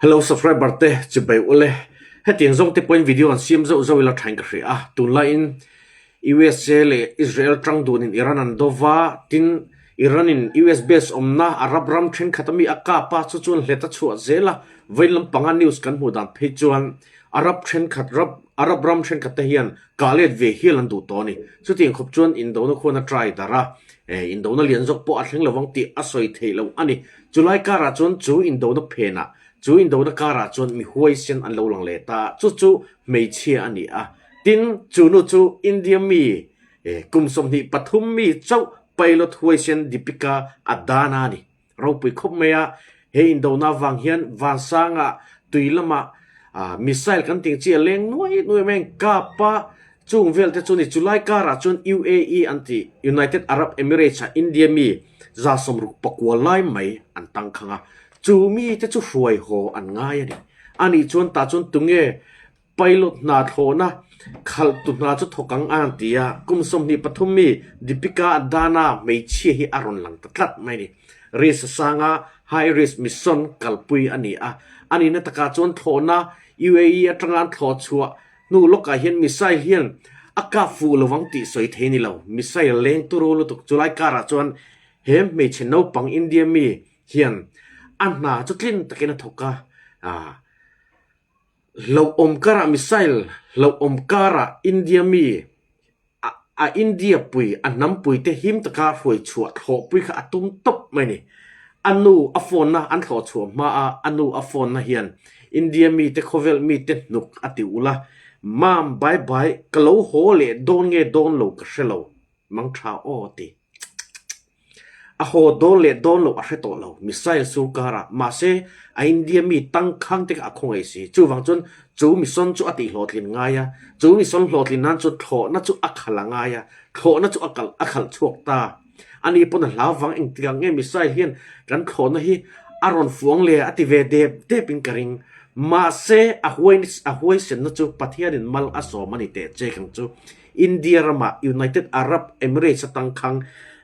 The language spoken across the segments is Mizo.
Hello subscriber te chibai ule hetiang zawng te pawhin video an siam zauh zauh ila thain ka hria a tunlaiin USA leh Israel tang dunin Iran an do va tin Iran in US base awmna Arab ram thenkhat ami a kap a chu chuan hlet a chhuah zel a vawiin lampanga news kan hmuh dan phei chuan Arab thenkhat Arab ram thenkhat te hian kah let ve hial an duh tawh a ni. Chutiang khawp chuan indona khuan a try darh a, eh, indona lian zawk pawh a thleng lovang tih a sawi theih loh a ni. Chulai karah chuan chu indona phenah, chu indona karah chuan mi huaisen an lo lang leh ta a, chu chu hmeichhia a ni a. Tin, chu nu chu India mi, eh, kum 23 mi chauh pilot huaisen Deepika Adana a ni. Ropui khawp mai a, he indona avang hian Vansanga tui lama missile kan tih chi a leng nuai nuai mai a, kap a, chung vel te chu ni chulai karah chuan UAE an tih United Arab Emirates ah India mi 69 lai mai an tangkhang a, chu mi te chu hruai haw an ngai a ni. Anih chuan tah chuan tunge Pilot hna thlawhna khalh tu hna chu thawk ang a ti a, kum 23 mi Deepika Adana hmeichhia hi a rawn lang ta tlat mai a ni. Risk a sang a, high risk mission kalpui a ni a. A nihna takah chuan thlawhna UAE atanga an thlawh chhuah hnu lawkah hian missile hian a kap fuh lo ang tih sawi thei a ni lo. Missile leng turu lutuk chulai karah chuan he hmeichhe naupang India mi hian a hna chu tlin takin a thawk a, Hlauhawm karah missile hlauhawm karah India mi a India pui a hnam pui te him taka hruai chhuah thlawhpui kha a tum tawp mai a ni. A nu a phone na an thlawh chhuah hma a a nu a phone na hian India mi te khawvel mi te hnuk a ti ulh a, Mam bye bye ka lo haw leh dawn nge dawn lo ka hre lo mang tha aw ti. A haw dawn leh dawn loh a hre tawh lo, missile sur karah. Mahse, a India mi tangkhang te kha a khawngaih si. Chuvang chuan chu mission chu a tihhlawhtlin ngai a, chu mission hlawhtlin nan chu thlawhna chu a khalh a ngai a, thlawhna chu a kalh a khalh chhuak ta. Ani pawn a hlau vang engtik ang nge missile hian kan thlawhna hi a rawn fuang le a ti ve dep dep in ka ring. Mahse, a huai a huaisenna chu Pathianin mal a sawm a ni teh chek ang chu. India rama United Arab Emirates atang khang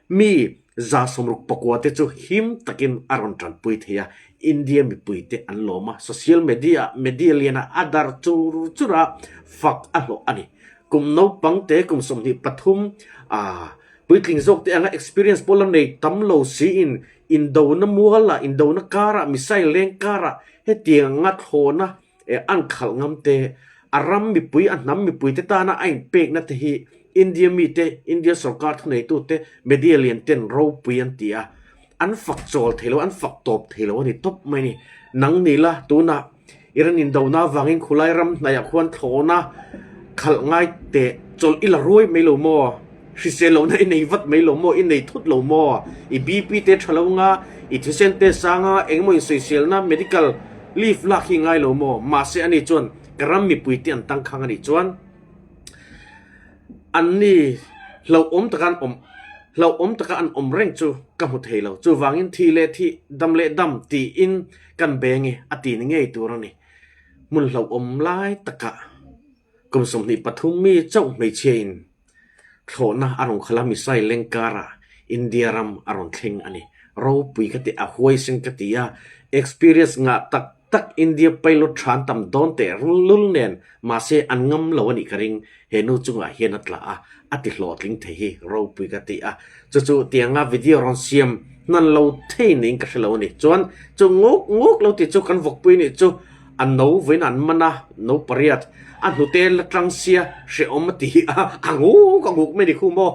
mi 69 te chu him takin a rawn tanpui thei a, India mipuite an lawm a, social media media lianah a dar chur chur a, fak a hlawh a ni. Kum naupang te kum 23 ah puitling zawk te anga experience pawh la nei tam lo siin indona mualah indona karah missile leng karah hetiang anga thlawhna Eh an khalh ngam te, a ram mipui, a hnam mipui te tana a inpekna te hi India mite, India sorkar thuneitu te, media lian ten ropui an ti a, an fak chawl thei lo, an fak tawp thei lo a ni tawp mai a ni. Nang ni la, tunah Iran indona avangin khulai ram hnaiah khuan thlawhna khalh ngai teh chawlh i la ruai mai lo maw? Hrisel lohna i nei vat mai lo maw? I nei thut lo maw? I BP te tha lo nga, i thisen te sang a, engemaw insawiselna medical leave lak hi ngai lo maw? Mahse ani chuan ka ram mipui te an tangkhang anih chuan anni hlauhawm taka an awm hlauhawm taka an awm reng chu ka hmu thei lo. Chuvangin thih leh thih, dam leh dam tiin kan beng i a ti ni ngei tur a ni. Hmun hlauhawm lai takah kum 23 mi chauh hmeichhia in Thlawhna a rawn khalh a, missile leng karah India ram a rawn thleng a ni. Ropui ka ti, a huaisen ka ti a, experience ngah tak tak India pilot tha an tam dawn teh lul nen, mahse an ngam lo a nih ka ring, he nu chungah hian a tla a, a ti hlawhtling thei hi ropui ka ti a. Chu chu tianga video rawn siam hnan lo thei niin ka hre lo a ni. Chuan chu nguk nguk lo tih chu kan vawkpui nih chu a no vawiin an man a, no pariat, a hnute la tang sia hrehawm a ti a, a nguk a nguk mai ni khu maw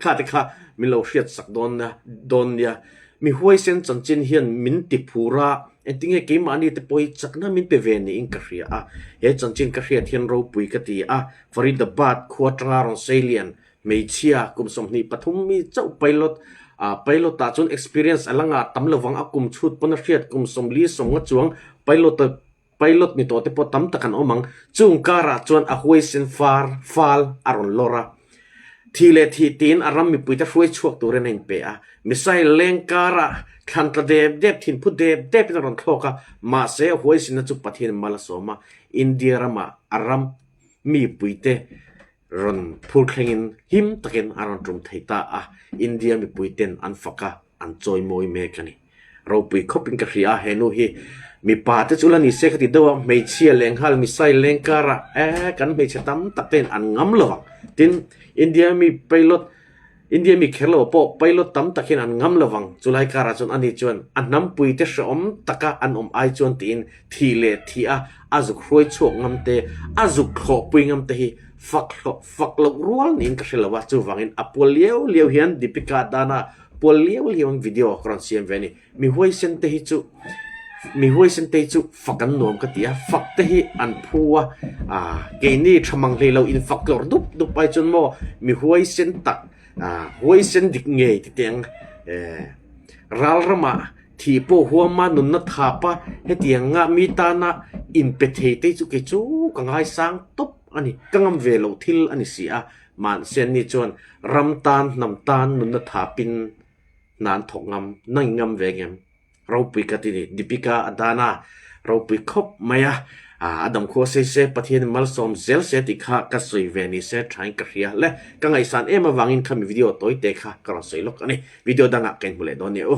kha te kha min lo hriat sak dawn a dawn nia. Mi huaisen chanchin hian min ti phur a, engtinge keimahni te pawh hi chakna min pe ve niin ka hria a, he chanchin ka hriat hian ropui ka ti a, Faridabad khua tanga rawn sei lian Hmeichhia kum 23 mi chauh pilot ah pilot ah chuan experience a la ngah tam lovang a kum chhut pawn a hriat kum 40 sawmnga chuang pilot pilot ni tawh te pawh tam tak an awm ang. Chung karah chuan a huaisen far fal a rawn lawr a. Thih leh thih tiin a ram mipuite hruai chhuak turin a inpe a. Missile leng karah thlan tla dep dep thin phu dep depin a rawn thlawk a. Mahse a huaisenna chu Pathian mal a sawm a. India ramah a ram mipuite Rawn phur thlengin him takin a rawn tum thei ta a, India mipui ten an fak a, an chawimawi mek a ni. Ropui khawpin ka hria a, he nu hi Mipa te chu la ni se ka ti deuh a, hmeichhia lenghal missile leng karah eh kan hmeichhe tam tak ten an ngam lo ang. Tin, India mi pilot India mi kher lo pawh pilot tam tak hian an ngam lo vang. Chulai karah chuan ani chuan a hnampui te hrehawm taka an awm ai chuan tiin thih leh thih a a zuk hruai chhuak ngam te, a zuk thlawhpui ngam te hi fak hlawh fak loh rual niin ka hre lo a. Chuvangin a pual liau liau hian Deepika dana pual liau liau in video ka rawn siam ve a ni. Mi huaisen te hi chu mi huaisen te hi chu fak an nuam ka ti a, fak te hi an phu a, ah keini tha mang hlei lo in fak tlawrh dup dup ai chuan maw mi huaisen tak ah huaisen dik ngei ti teh ang eh ral ramah thih pawh huama nunna thap a hetiang nga mi tana inpe thei te chu kei chu ka ngaisang tawp a ni, ka ngam ve loh thil a ni si a, mahse ni chuan ram tan hnam tan nunna thapin. hna an thawk ngam, nang i ngam ve ngem? Ropui ka ti ni, Deepika a dan a, ropui khawp mai a, a damkhua sei se, Pathianin malsawm zel se tih kha ka sawi ve ni se thain ka hria le. Ka ngaihsan em avangin khami video tawi te kha ka rawn sawi lawk a ni. Video dangah ka inhmu leh dawn nia u.